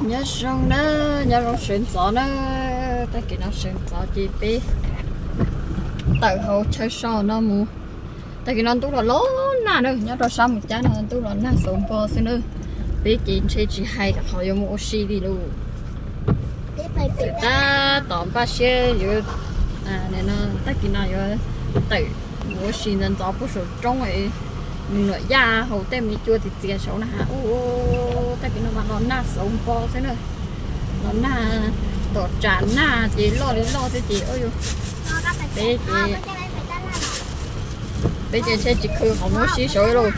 Nyob zoo na, nyob zoo sawv ntxov na. Tag kis no sawv ntxov ces peb tawm hauv chaw so no mus. Tag kis no ntuj los los nag na, nyob rau sab Mus Cab no ntuj los nag xauv npo xwb na. Peb ces ntshe tsis hais rau qhov yuav mus ua si li lauj. Tab tom npaj siab yuav, tag kis no yuav tawm mus ua si ntxov ntxov puag saum roob, mus nuam yaj haus tej me cua txias txias saud na has. Ua tag kis no mas los nag xauv npo xwb na. Los nag, tom tsam nag ces loj li loj xwb ces, peb ces, peb ces ntshe tsis khwv qhov muab sib saud lauj.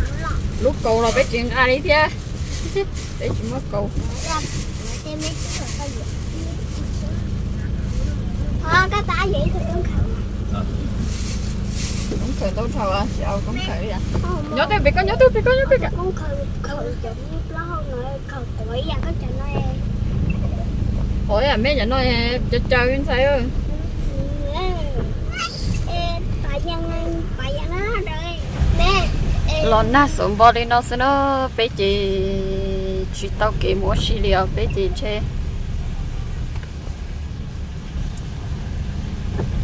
Lub kaus los peb tsis nqa li thiab. Peb tsis muaj kaus. Koob khawm tau dhau, tsis au koob khawm li. Nyob twg pem koj, nyob twg pem koj, nyob twg. Ua yam me cov no caw caw ntxhais. Los nag xauv npo li no xwb na, peb ces tsis tau kev mus ua si li os, peb ces ntshe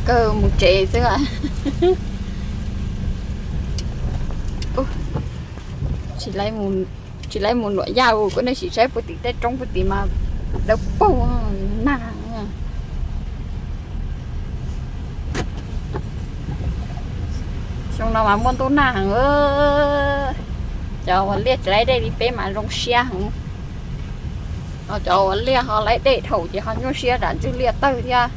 kawg mus tsev xwb. Tsis, tsis laib mus nuam yaj, kuv nej sim saib puag tim tej roob puag tim mas dawb paug nag. Xyoo no mas muaj ntuj nag heev. Cov ua liaj tsis laib dej li peb mas zoo siab heev. Cov ua liaj ho laib dej dhau ces ho nyuaj siab zam ntswg liaj tawg thiab.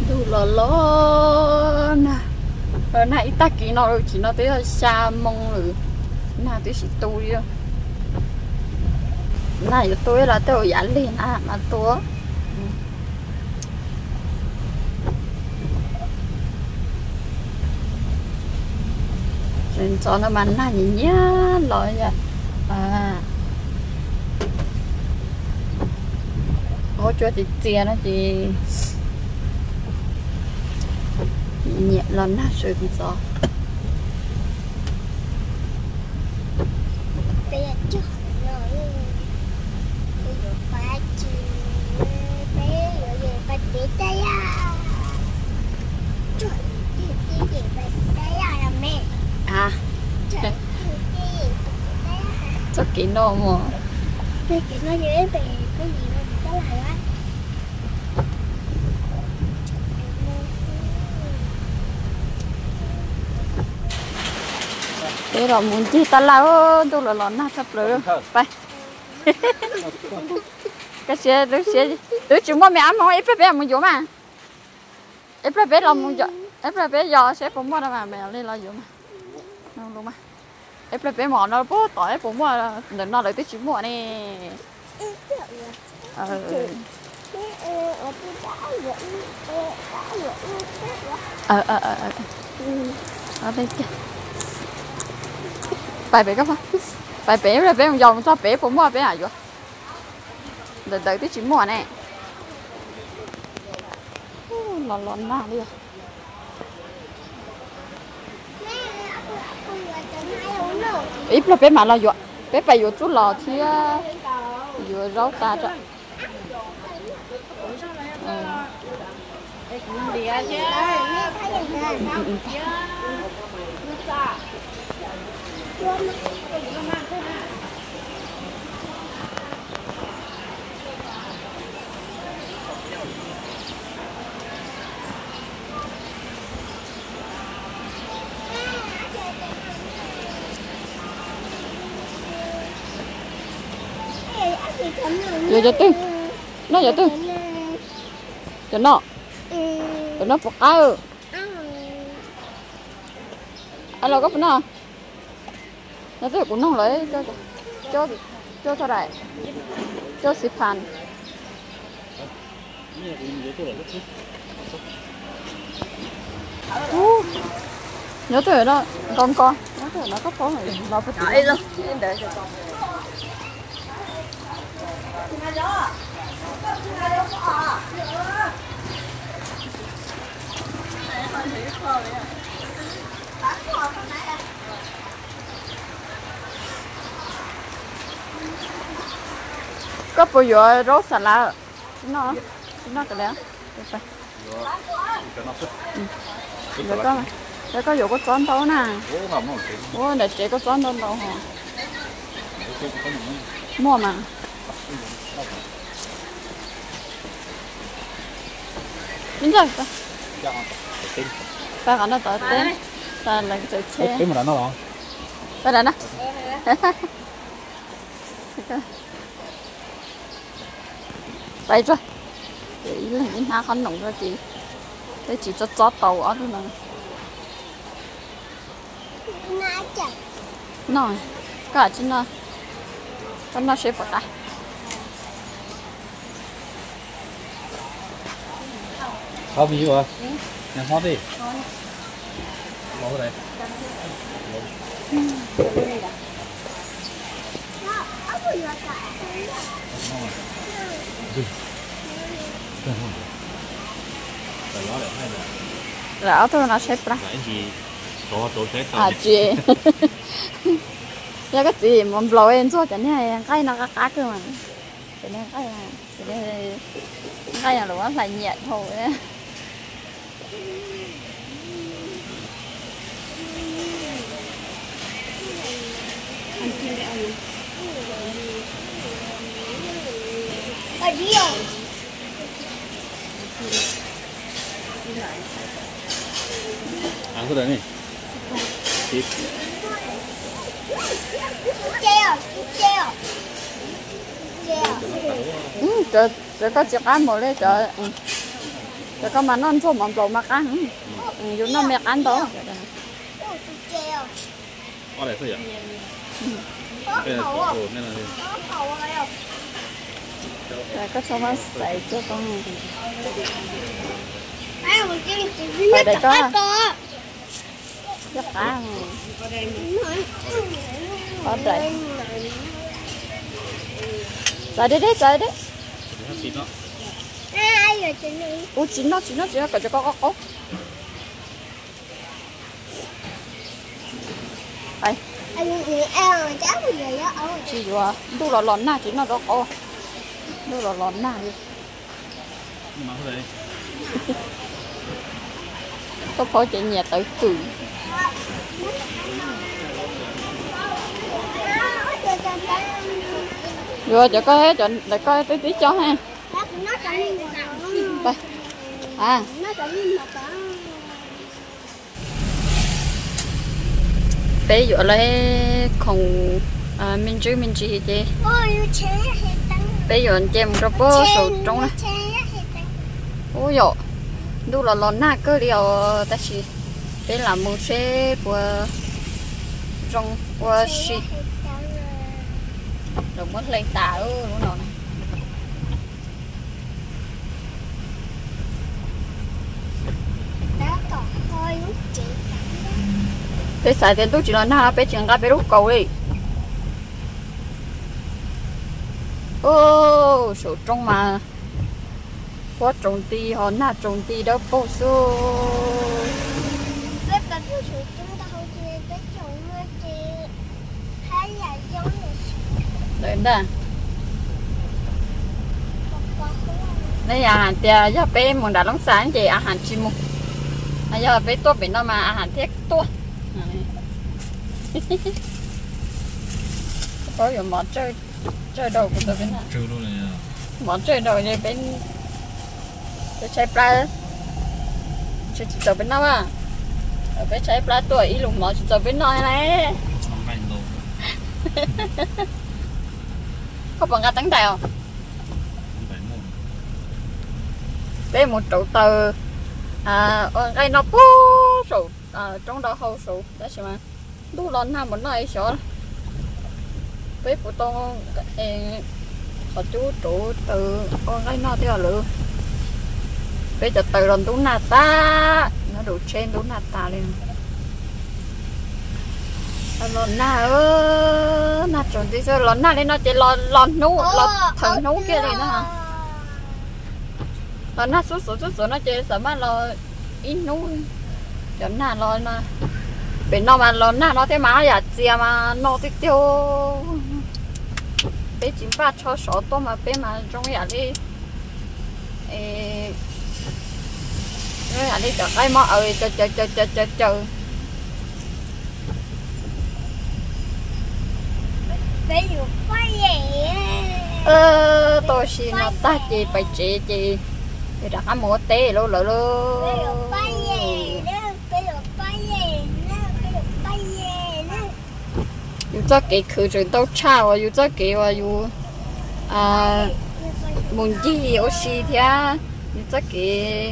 Ntuj los los nag, nag ib tag kis no, tsis no twb yog xya moo lawm, nag twb tsis tu li. Nag yuav tu los tej zaum yav lig na mas tu. Sawv ntxov no mas nag nyiam nyiam los yom. Haus cua txias txias no ces nyiam los nag sawv ntxov. Txoj kev no mas, peb los mus ncig tab laj, ntuj los los nag tshaj plaws. Pais, koj siab, lub siab, twb tsis muaj me ab moog, ib pliag peb mus yuav mas. Ib pliag peb los, ib pliag peb yos seb puas muaj no mas, li los yuav mas. Ib pliag peb mus no puag tom eb puas muaj, ntawm no lawv twb tsis muaj ne. Pais pem, pais pem, peb mus yos mus txog pem puas muaj peb mam yuav. Ntawm ntawd twb tsis muaj ne. Los los nag li. Ib pliag peb mam los yuav, peb pais yuav txuj lom thiab yuav zaub tas. Yuav cov twg? Noj cov twg? Cov no. Cov no puas qab? Los koj puas noj? No twb kuv noog lawm, cuaj txog daim, cuaj xi phas. Nyob twg no, nko nko, nyob twg no koj paub los puag tim. Koj puas yuav zaub xas lav? Tsis noj, tsis noj kav liam. Yog koj yuav kua txob ntau na. Ua ntawm tsev kua txob ntau ntau hos. Muaj mas. Ib ntxawg, pab qhov no tod teb, tas lawv txawm cheb. Pab na. Pais tso. Ces ib leeg ib hnab qhob noom rau ces peb tsis txob txob tau ob lub no. Noj, koj tsis noj, koj noj seb puas qab. Hov me nyuam, nag hov tej. Lam ob tug no saib plab. Tsis, yog koj txiv mus nplaum ntxuag cov niag nqaij no qab qab kawg mas. Cov niag nqaij, cov niag nqaij no los hlais nyiam dhau. Cov koj tsis qab mus li, cov koj mas noj ntxuag mov nplaum mas qab, yus noj me qab ntau. Koj txhob muab xaiv coj tau. Daim koj, coj qab, qab daim. Txav deb deb, txav deb. Ub, tsis noj, tsis noj, tsis noj, kom cov koj qaub qaub. Tsis yuav, ntuj los los nag tsis noj rau qaub. Ntuj los los nag li. Koj phaub ces nyiam tawv kws. Yuav cov koj, cov ntawm koj twb tib co he. Peb yuav lawv khoom me ntsis me ntsis ces peb yuav nce mus rau puag saum roob na. Ub yom, ntuj los los nag kawg li os, tab sis peb lam mus seb puas zoo ua si. Lawv muab hle tas lub no. Peb xav tias ntuj tsis los nag peb tsis nqa peb lub kaus li. Ub, saum roob mas huab tsaus nti ho nag tsaus nti dawb paug xwb. Ntawd ntag. Nej yam hais tias yog peb mus nram Loob Xas ces a has tsis mus, yog peb tuaj pem no mas a has thiaj tuaj. Paub yuav mov tsawg daus kuv tau peb no. Mov tsawg daus es peb, peb tshaib plab tsis txaus peb noj. Peb tshaib plab tuaj ib lub mov tsis txaus peb noj li. Koj puas nqa teeb ntais os? Peb mus rauv taws ua nqaij noj puag saum roob rau hauv saud tab sis mas ntuj los nag mus noj ib xyov. Peb puas tau qhov cub rauv taws ua nqaij noj thiab lawm. Peb cov taws los ntub nag tag, nyob rau tsheb ntub nag tas li. Los nag, nag tsaus nti xwb, los nag li no ces los hnub, los thawm hnub kiag li no. Los nag xub xuav xub xuav no ces xam maj los ib hnub. Cov nag los, pem no mas los nag no thiab mas yam txias mas no tiag tiag. Peb tsis npaj tsho sov tuaj mas peb mas zoo yam li, zoo yam li cov qaib mob aws caws caws caws caws caws. Tau si no tag ces pais tsev ces rov qab mus ua teb lauj lawm lauj. Yus txoj kev khwv tseem ntau tshaj uas yus txoj kev uas yus mus ncig ua si thiab yus txoj kev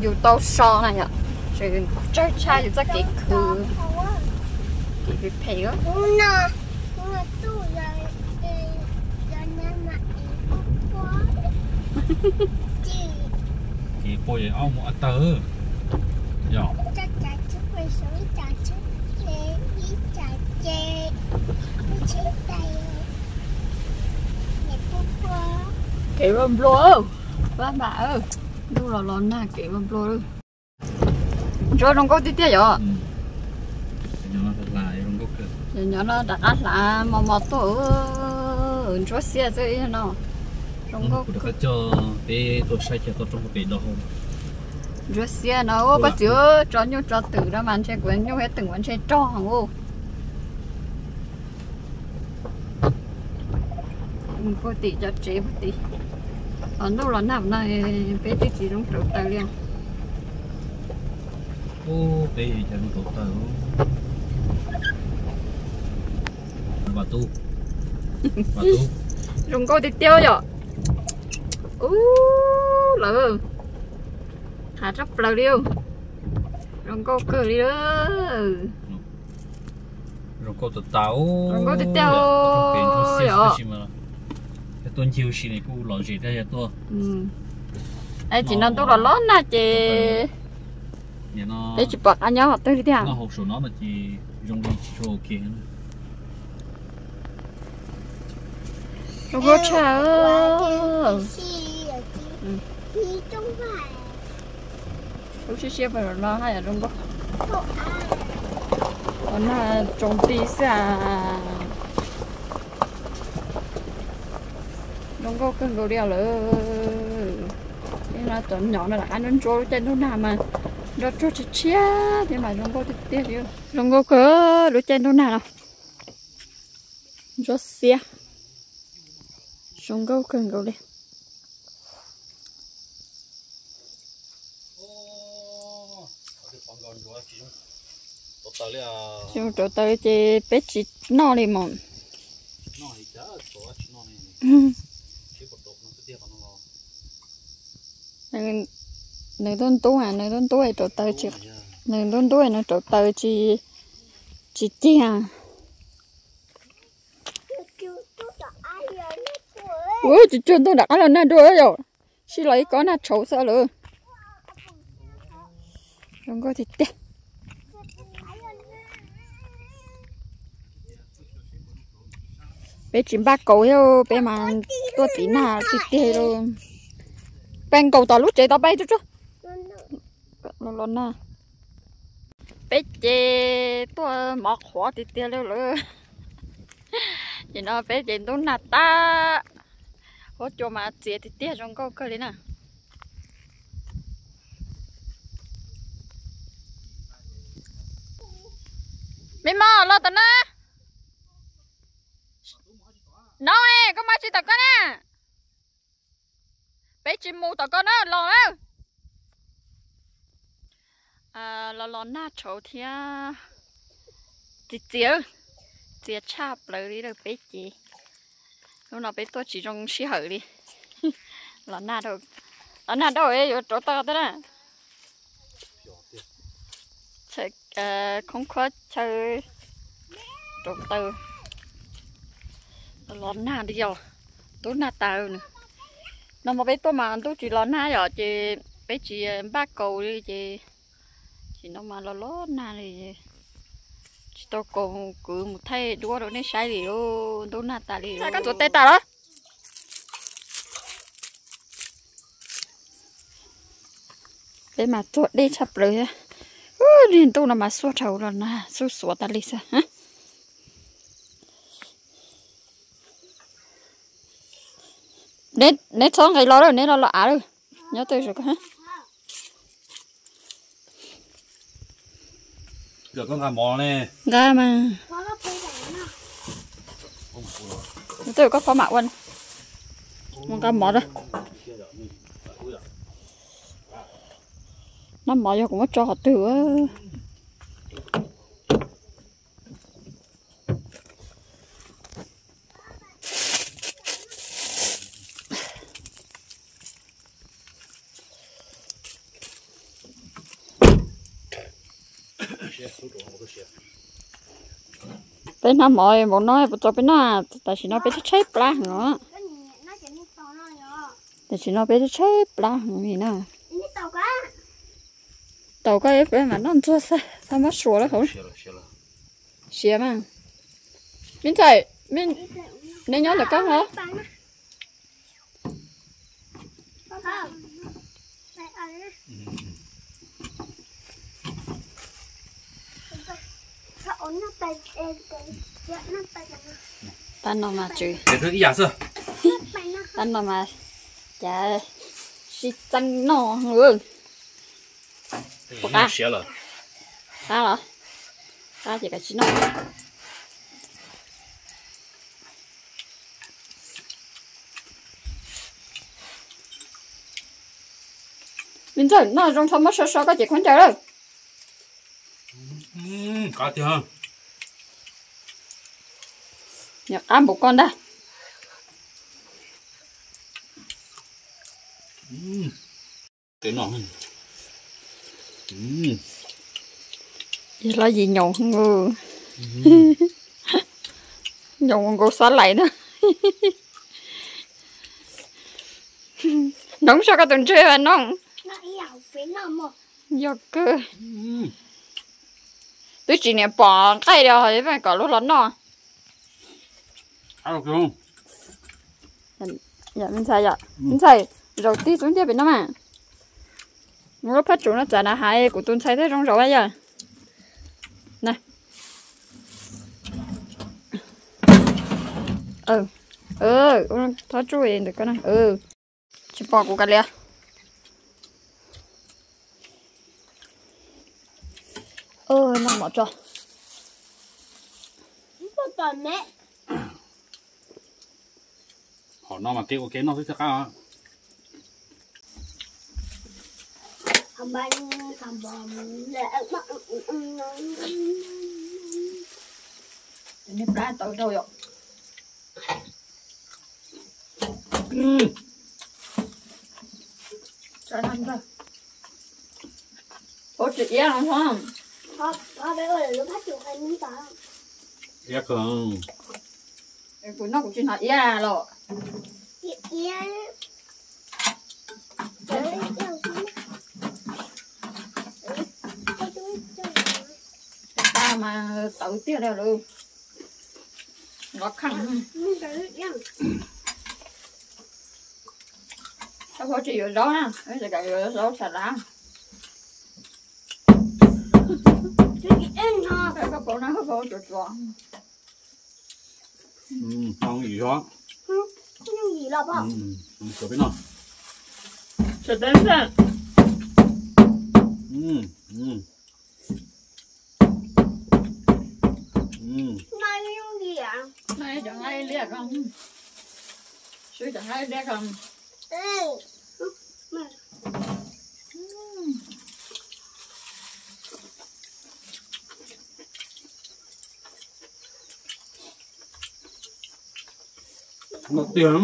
yus tau so na yom, tseem tsawg tshaj yus txoj kev khwv. Kev phem phem. Ces puas yog ob mus ob tawg yog. Kev vaj nplua, pab npam, ntuj los los nag kev vaj nplua. Ntsuab zoo nkauj tiag tiag yom. Nyob no rov qab hlav mos mos tuaj, ntsuab xiab xwb no. Zoo nkauj. Peb tuaj saib kiag tau roob pem do hau. Ntsuab xiab no, pab txiv, tso nyuj tso twm rau mas ntshe kuv nyuj thiab twm mas ntshe rog heev. Puag tim cov tsev puag tim. Los ntuj los nag no peb twb tsis zoo rauv taws li. Peb tsis zoo rauv taws. Zoo nkauj tiag tiag yom. Ub lawm, qab tshaj plaws li. Zoo nkauj kawg li. Zoo nkauj tas tas. Zoo nkauj tiag tiag yom. Tuaj ncig ua si ne kuj lom zem thiab yog tuaj. Tsis no ntuj los los nag ces peb tsis pom qab nyob qhov twg li tiag. Zoo nkauj tshaj. Lub siab siab pes los no haj yam zoo nkauj. Los nag tsaus nti xwb as. Zoo nkauj kawg nkaus li lawm. Cov nyom no lam qab ntsuab ntsuab lub caij ntuj nag mas nroj tsuag tshiab tshiab thiab mas zoo nkauj tiag tiag li. Zoo nkauj kawg lub caij ntuj nag no. Ntsuab xiab. Zoo nkauj kawg nkaus li. Rauv taws ces peb tsis noj li mas. Nws ntub ntub, nws ntub ntub rauv taws tsis, nws ntub ntub nws rauv taws tsis, tsis cig. Ua tsis cuag ntuj nram qab los nag dua yom, sib los ib kob nag tshauv xwb lawm. Zoo nkauj tiag tiag. Peb tsis npaj kaus thiab, peb mas tuaj txiv nag tiag tiag li. Peb nkaus tom lub tsev tod peb tsuag tsuag. Los nag. Peb ces tuaj mov qhuav tiag tiag li lawm. Ces no peb ces ntub nag tag, huab cua mas txias tiag tiag zoo nkauj kawg li na. Me mos los tom no. No, koj mas tsis tom koj na. Peb tsis mus tom koj na los. Los los nag tshauv thiab txias txias, txias tshaj plaws li lawm peb ces. Hnub no peb tuaj tsis zoo sij hawm li. Los nag, los nag dua yuav rauv taws tag na. Khoob khuab chaw rauv taws. Los nag li yog ntub nag tas. No mas peb tuaj mas ntuj tsis los nag yom, ces peb tsis npaj kaus li ces, ces no mas los los nag li. Tau koom kwv mus thaij duab rau nej saib li lauj, ntuj nag tas li. Koj ntxuav tes tas los? Peb mas tuag dej tshaj plaws thiab. Niag ntuj no mas xuaj dhau los nag xuj xuav tas li xwb. Neb txhob nqis los lawm, neb los los av lawm. Nyob twj ywm. Nqa mas. Twj ywm, koj phob mam ua. Mus nqa mov rau. Noj mov yog kuv muab tso qhov twg. Peb noj mov npaum no puas txaus peb noj? Tam sim no peb tshaib tshaib plab heev os. Tam sim no peb tshaib tshaib plab heev li na. Tau koj ib pliag mam noj ntxuag xwb, txhob muab suav lawm hauv. Siav mas. Me ntxhais, neb nyob ntawm koj hov. Tab no mas tsw. Tab no mas cas sib txeeb noj. Puas qab? Qab los? Qab ces kav tsij noj. Me ntxawm, noj zoo txhob muab so so koj cev khaub ncaws lawm. Qab npaum koj ntag. Yog los yim nyoos, nyoos nkaus xab lais na. Noog so koj tus ntsej mas noog. Yog kawg. Twb tsis niam pom nqaij li os, kom luag los noj. Me ntxhais, me ntxhais, zaum tib txub ntiag pem no mas. Muab lub phab tsuv no txav na, hais kuv tus ntxhais thiaj zoo zaum yom. Thov tsuj ntawm koj na. Tsis pom kuv kav liam. Noj mov tso. Hom no mas kev ua kev noj xwb thiaj qab. Niag plab tawv dhau yom. Ua tsis iab no. Iab kawg. Kuv noj kuv tsis hnov iab los. Pab mas tawv tiag li lawm. Nqov kheej. Koj pab tsis yuav zaub na, koj yuav zaub xav lav. Koj pab na, koj pab tsuav tsuav. Yim os. Peb no. Cov nqaij liab ko, swb cov nqaij liab ko. Noj tiag.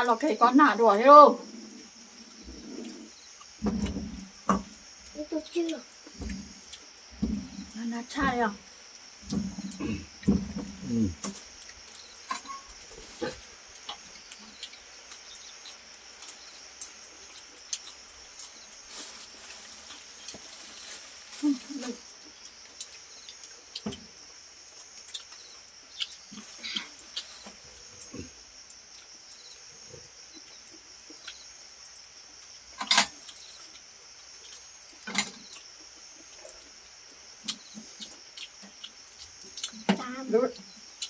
Los keg koj nag dua thiab lauj. Nag tshaj li os.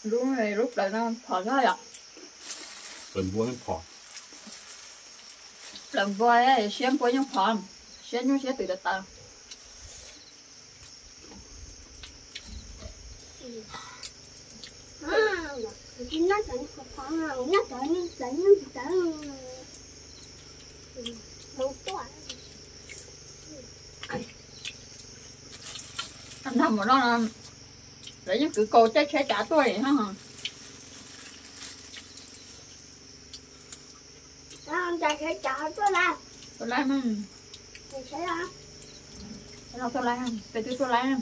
Lub, lub plaws no phom zog yom. Plaws npua, plaws npua, siab npua yeej phom, siab nyuj siab twm tas tas. Nag mus no lawv yeej kwv kaus caij tsheb cav tuaj li no. Tuaj lawm, tuaj lawm, peb twb tuaj lawm.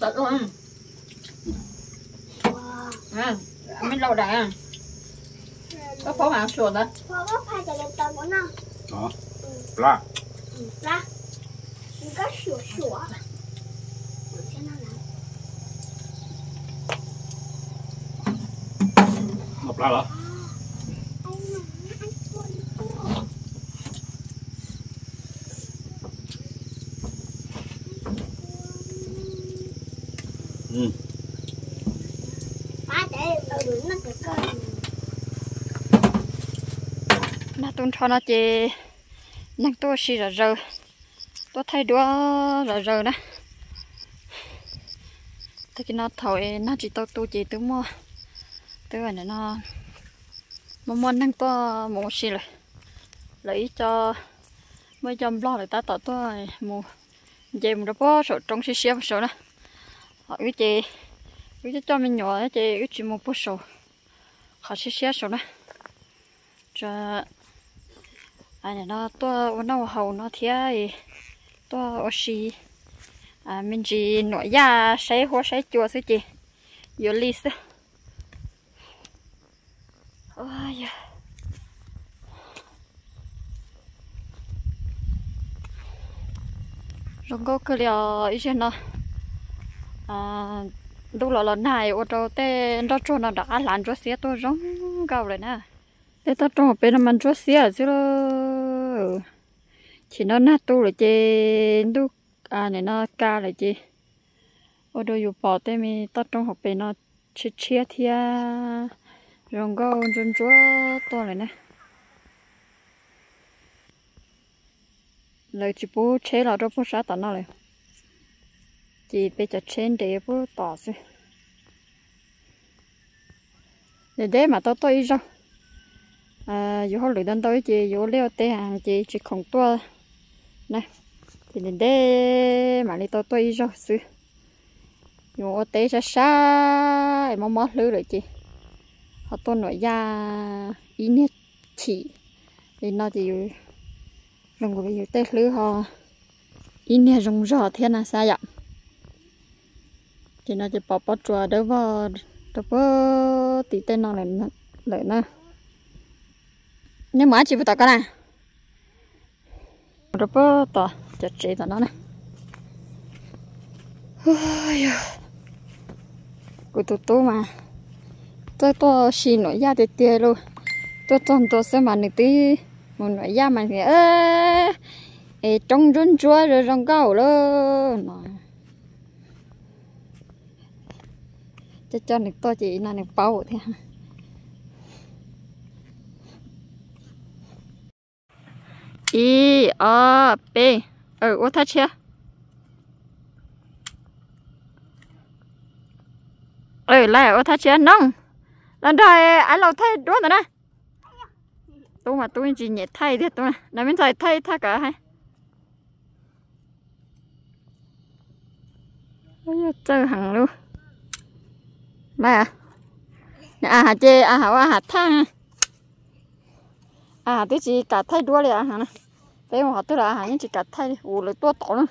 Tawm ua, mej lau dais, koj phob mas suam ntawd. Plab. Noj plab los? Nag tu nrho no ces neeg tuaj ua si zom zaws, tuaj thaij duab zom zaws na. Tag kis no thaum nag tsis tau tu ces twb muaj, twb no muaj muaj neeg tuaj mus ua si lawm. Lawv ib co, muaj ib co nplog lawv tab tom tuaj mus nce mus rau puag saum roob siab siab puag saud na. Ho wb ces wb coj coj me nyuam ces wb tsis mus puag saum qhov siab siab saud na. Tuaj ua noj ua haus no thiab, tuaj ua si me ntsis nuam yaj saib huab saib cua xwb ces yuav li xwb. Zoo nkauj kawg li os ib zaug no. Ntuj los los nag ua rau tej nroj tsuag no rov qab hlav ntsuab xiab tuaj zoo nkauj lawm na. Tej toj roob hauv pes no mas ntsuab xiab xwb lauj. Chim no nag tu lawm ces ntuj, nim no ka lawm ces ua rau yus pom tej me toj roob hauv pes no tshiab tshiab thiab zoo nkauj ntsuab ntsuab tuaj lawm na. Lawv tsis pub tsheb los rau puag sab tom no lawm, ces peb cov tsheb nres puag tom xwb. Ntev ntev mam tau tuaj ib zaug. Yus hauj lwm ntau ntau ces yus ua liaj ua teb ces tsis khoom tuaj na, ces ntev ntev mam li tau tuaj ib zaug xwb. Yus ua teb sab sab es mob mob hlwb lawm ces ho tuaj nuam yaj ib niag chim li no ces yus zoo nkaus li yus tej hlwb ho ib niag zoo zog thiab na xav yom. Ces no ces pom pob tsuas dawb vog rau puag tim tej no lawm na. Nej mus dab tsi puag tom ko na? Rau puag tom cov tsev tom no na. Kuv tus tub mas txawj tuaj si nuam yaj tiag tiag lauj. Tuaj txog ntua xwb mas nws twb mus nuam yaj mas nws, es roob ntsuab ntsuab zoo zoo nkauj lauj no. Coj coj nws tuaj ces no nws paub thiab. Ib, ob, peb. Ua thaj tshiab. Lawm ua thaj tshiab noog. Los nrog ab laus thaij duab ntawd na. Tub mas tub tsis nyiam thaij tiag tub na, me ntxhais thaij thaj kav hais. Txawj heev lauj. A has ces a has ua a has thaij, a has twb tsis kam thaij duab li a has na. Peb mus qhov twg los a has yeej tsis kam thaij li, ua lawv tuaj tod na.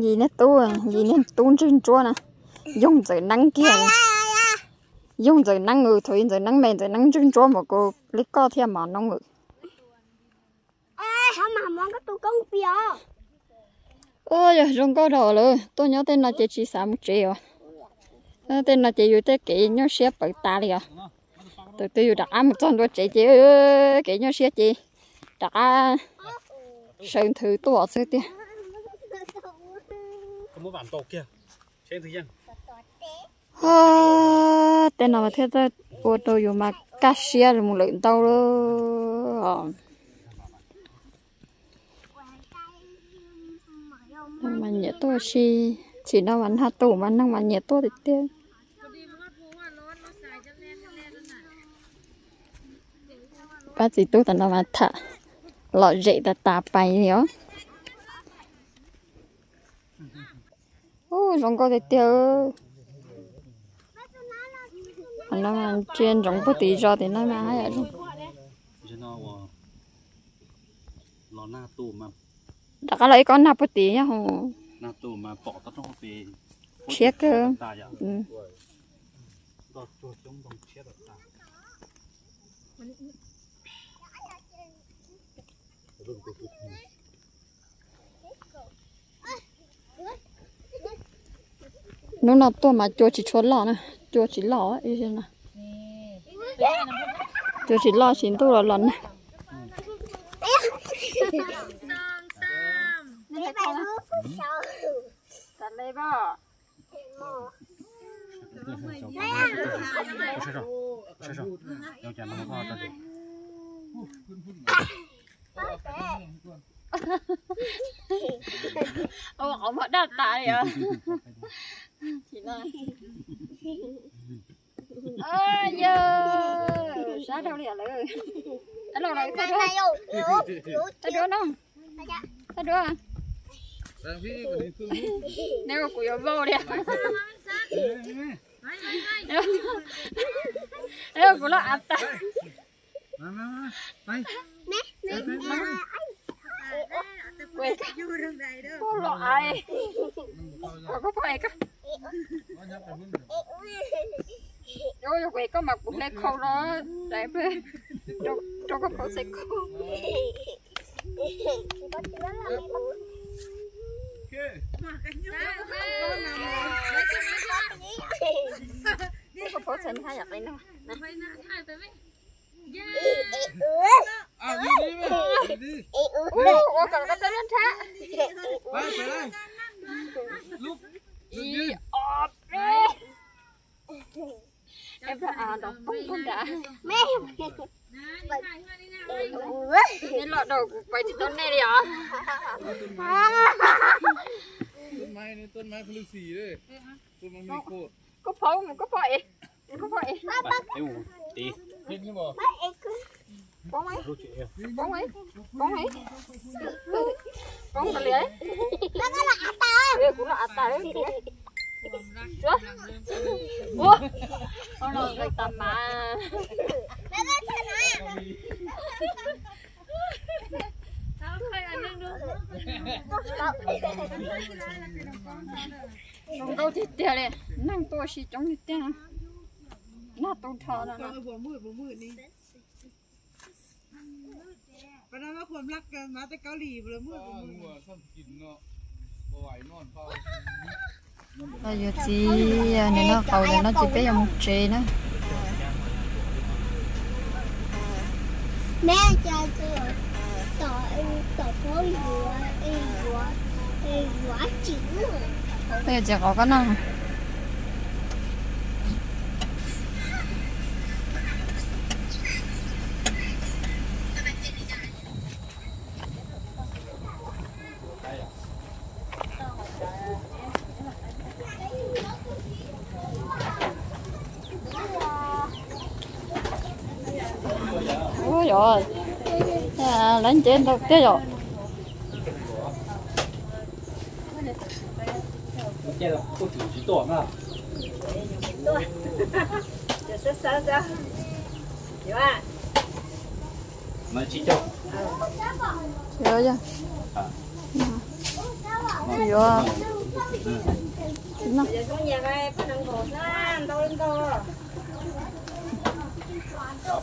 Yim niag tub, yim niag tub ntswg ntsuab na, yoog ntxawm neeb kiag. Yoog ntxawm neeb, thaum ntxawm neeb me ntxawm neeb ntswg ntsuab npaum kuv li koj thiaj mov noob. Ua yog zoo nkauj dhau lawm, tuaj nyob tej no ces tsis xav mus tsev os. Tej no ces yus tej kev nyuaj siab pawv tas li os. Tus twg yus rov qab mus txog ntua tsev ces kev nyuaj siab ces rov qab sawv nthwv tuaj xwb tiag. Tej no mas thiaj ua rau yus mas kaj siab mus lawm ntau lawm. Mas nyiam tuaj si, tsis no mas nag tu mas neeg mas nyiam tuaj tiag tiag. Pab txiv tub tam no mas tham lom zem tas tas pais li os. Ub, zoo nkauj tiag tiag. Qhov no mas ntsia ntsoov puag tim zos tim no mas haj yam zoo. Rov qab los ib kob nag puag tim nyob hauv. Tshiab kawg. Hnub no tuaj mas cua tsis tshua loj na, cua tsis loj. Cua tsis loj tsis ntuj los los nag. Ua qhov muag daj tas li os. Yog sab dhau li lawm. Thaj duab no, thaj duab. Neb ua kuv yuav vau li. Neb ua kuv loj av tas. Koj los av, koj pom es koj, yog kuv es koj mas kuv hle khau no, rau koj pauv txhais khau. Koj pauv txhais haj yam qis no. Ua kom koj tau lub nrhab. Ib, ob, peb. Neb los daus kuv pais tsis tau nej li os. Koj phob, koj phob es, koj phob es. Poob, poob, poob, poob li. Kuv los av tas. Ua, los nqis tas mas. Zoo nkauj tiag tiag li, neeg tuaj si coob tiag tiag. Nag tu nrho no. Los yuav txiv, nim no qaus ntawm no ces peb yuav mus tsev na. Peb yuav txiv qaus koj noj. Ub, yog lawv nce ntau tiag yom. Kuj tsis tuaj na. Sawv sawv xwb. Yuav. Tsis yuav, tsis yuav.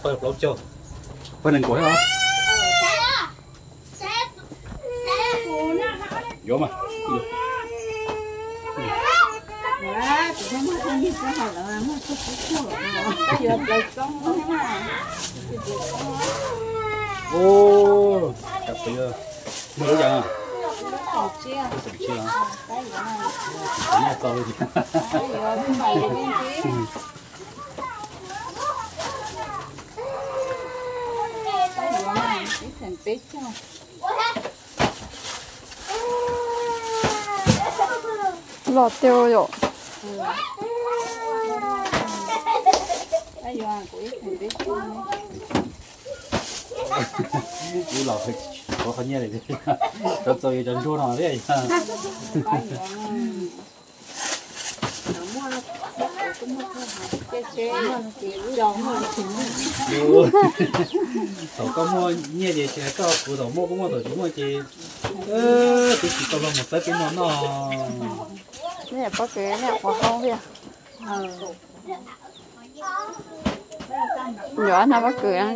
Pawg plaub caug, pawg nees nkaum thiab os. Yuav mas. Ua, cov pw, muaj lub yas, xeem tsib, noj txaus li. Loj tiag yom. Wb los qhuav qhov nyiaj li, cov txaus yuav cov ntsuag no thiab. Thaum koj muaj nyiaj ces tsis hais koj, kuv thaum muaj kuj muaj, thaum tsis muaj ces twb tsis tau los mus xawb peb no noj. Nej pob kws nej qhuav hau thiab. Yuav hnab pob kws yom.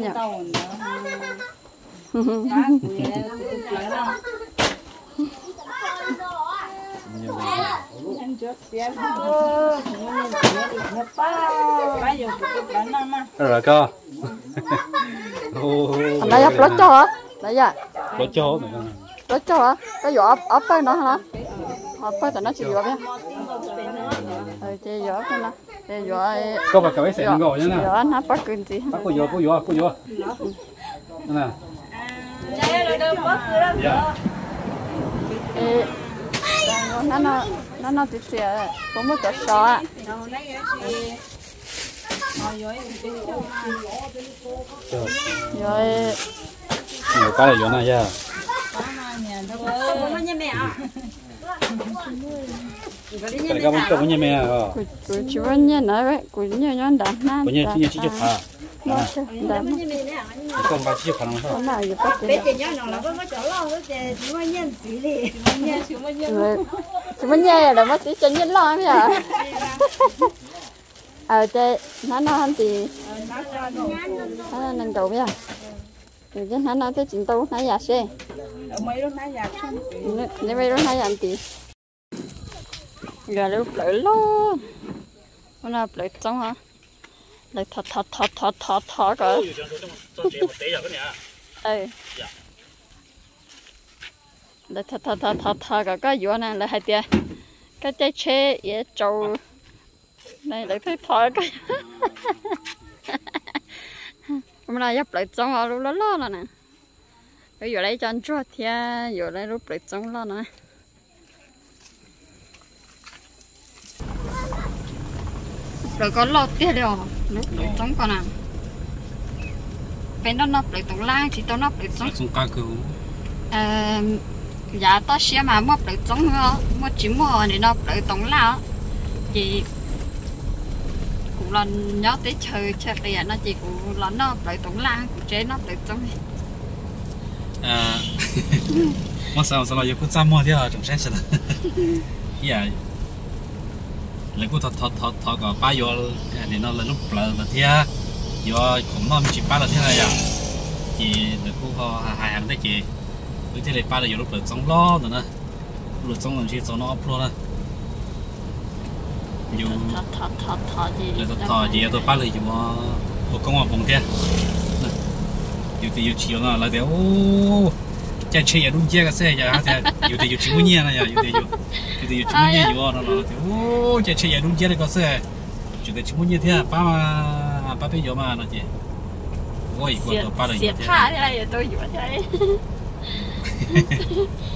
Lawv yog plaub caug os, lawv yog plaub caug os, koj yuav ob pawg no los? Ob pawg tom no tsis yuav thiab. Ces yuav ob pawg no, ces yuav, yuav hnab pob kws ntxiv. Kuj yuav, kuj yuav, kuj yuav. Hnab no txiv txias puas muaj cov sov? Yuav, yuav pab yuav no yog. Kuv tsis muaj nyiaj na, kuv nyiaj nyob nram hnab. Kuv nyiaj tsib caug phav. Koj nqa tsib caug phav no. Tsis muaj nyiaj lawm, muab tib co nyiaj loj yom. Ces hnab no nti, hnab no nkaus yom. Ces hnab no thiaj tsis ntau hnab yas seb. Neb muaj ib lub hnab yas nti. Yog lub plawv loj, ua no plawv txoob os. Lawv thov thov thov thov kom, lawv thov thov thov thov kom koj yuav na, lawv hais tias koj caij tsheb iav tsaus, lawv thiaj thov koj. Ua no yog plawv txoob os, lub loj loj no na. Lawv yuav lawv ib co ntsuag thiab yuav lawv lub plawv txoob loj no. Plawv ko loj tiag li os, lub plawv txoob ko na. Peb noj noj plawv toov laj tsis tau noj plawv txoob. Yav toj siab mas muaj plawv txoob, muaj tsis muaj nim no plawv toov laj os. Ces kuv los nyob teb chaws chaw qias no ces kuv los noj plawv toov laj, kuv tseem noj plawv txoob. Muab xav xav los yus kuj txaj muag thiab tsoom saib sawv daws. Ib yam lawv kuj thov thov thov kom pab yuav nim no lawv lub plawv ntawd thiab, yuav khoom noj me ntsis pab lawv thiab na yom. Ces lawv kuj ho hais hais ntej ces wb thiaj li pab lawv yuav lub plawv txoob loj ntawd na. Lub plawv txoob ntawd ntshe txaus noj ob pluag na. Yus, lawv thov thov ces yuav tau pab lawv yuav ua koob ua hmoov thiab. Yus tias yus tsis yuav no lawv tias caij tsheb yav dub nciab ko xwb, yus tias yus tsis muaj nyiaj no yog, yus tias yus tsis muaj nyiaj yuav no los tias caij tsheb yav dub nciab li ko xwb, tseem tias tsis muaj nyiaj thiab, pab, pab peb yuav mas no ces ua ib kuas tau pab lawv yuav thiab.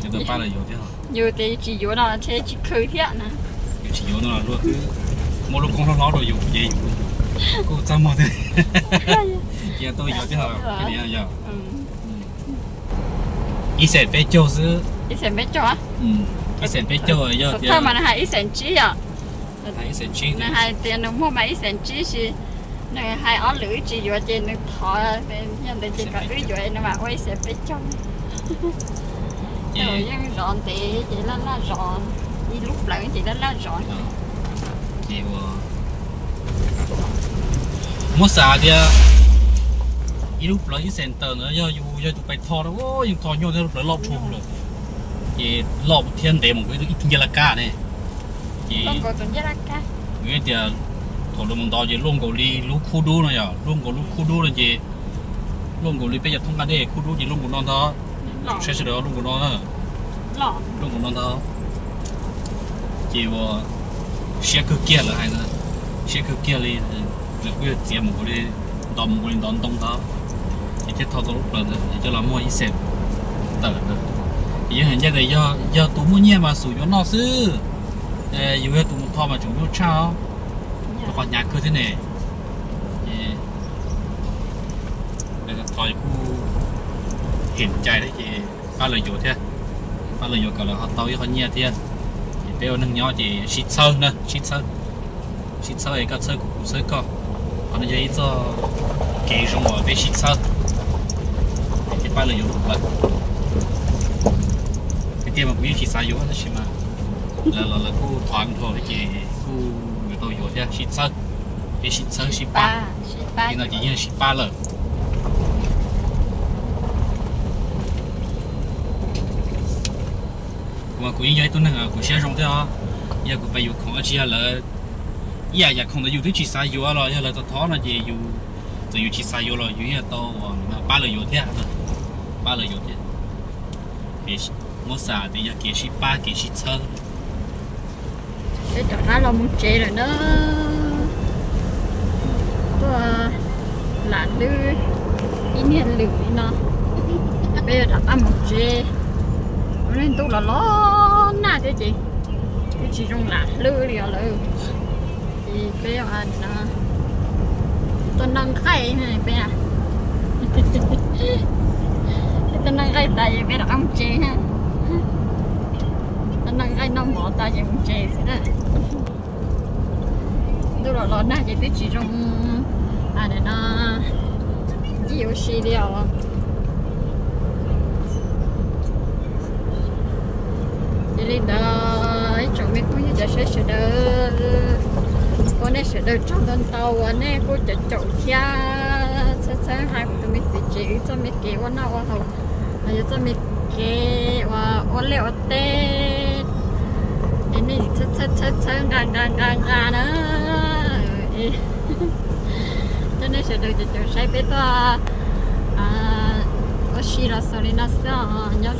Yuav tau pab lawv yuav thiab. Yus tias yus tsis yuav no ntshe tsis khw thiab na. Yus tsis yuav no luag twb muaj lub koob hlob hlob rau yus ces yus kuj txaj muag thiab. Ces tau yuav thiab os. Ib xeem peb caug xwb. Ib xeem peb caug. Ib xees peb caug yog tias, mas nws hais ib xees tsib yom. Nws hais tias nws muaj mas ib xees tsib, sis nws hais ob lwm wb tsis yuav ces nws thov, yog ntawd ces kom wb yuav nws mam ua ib xees peb caug. Ces yeej zov ntev ces laj laj zov, ib lub plawv ces laj laj zov. Ces ua muab xav tias ib lub plawv ib xees tawm ntawd yog yus yog tus pais tho na, yeej tho nyuaj thiab, lub plawv loj dhau lawm. Ces loj thiab ntev mus kuj ib tug ncej laj kab ne. Ces kuv tias thaum lawv mus ntov ces luaj nkaus li lub khub dub no yom, luaj nkaus lub khub dub no ces luaj nkaus li peb cov thoob nqaj dej khub dub ces luaj nkaus no ntag. Saib sawv daws, luaj nkaus no, luaj nkaus no ntag. Ces ua siab kawg kiag lawv hais na, siab kawg kiag li. Lawv kuj yog txiav mus nkaus li, ntov mus nkaus li ntov ntoo ntag, ces thiaj tho tau lub plawv ntawd es coj los muag ib xees tawm ntawd. Ces yeej hais ncaj tias yog tus muaj nyiaj mas xum yuav noj xwb, yus yog tus mus tho mas tseem nyuaj tshaj os, rau qhov hnyav kawg thiab ne. Ces tho kuj hem cai thiab ces pab lawv yuav thiab, pab lawv yuav kom lawv ho tau ib qho nyiaj thiab. Ces peb ua neeg nyob ces sib txhawb na, sib txhawb, sib txhawb es koj txhawb kuv, kuv txhawb koj. Qhov no yog ib txoj kev zoo uas peb sib txhawb, ces pab lawv yuav tus plawv. Tiag tiag mas kuv yeej tsis xav yuav tab sis mas lawv los lawv kuj thov dhau thiab ces kuj yuav tau yuav thiab, sib txhawb, peb sib txhawb sib pab. Li no ces yeej sib pab lawm. Kuv mas kuv yeej yog ib tug neeg kuv siab zoo thiab os. Yog kuv pais yuav khoom dab tsi yog lawv ib yam yam khoom ntawd yus twb tsis xav yuav los yog lawv thov thov no ces yus, txawm yus tsis xav yuav los yus yeej tau pab lawv yuav thiab, pab lawv yuav thiab. Muab xav tias yog kev sib pab kev sib txhawb. Peb rov qab los mus tsev lawm na. Tuaj lam hlwb ib niag lwm li no, peb yuav rov qab mus tsev. Ua neej ntuj los los nag thiab ces twb tsis zoo lam hlwb li os lawm. Ces peb tuaj noj nqaij, peb tuaj noj nqaij tas ces peb rov qab mus tsev. Tuaj noj nqaij noj mov tas ces mus tsev xwb na. Ntuj los los nag ces twb tsis zoo no ncig ua si li os. Ces li ntawd ib tsoom me phooj ywg cov saib sawv daws, ua nej sawv daws tsaug ntau ntau uas nej kuj caum caum thiab txhawb txhawb hais kuv tus me txiv tsev wb txoj me kev ua noj ua haus, los yog txoj me kev uas ua liaj ua teb, es nej txhawb txhawb txhawb nqa nqa nqa nqa na. Coj nej sawv daws caum caum saib peb tuaj ua si los xaus li no xwb os. Nyob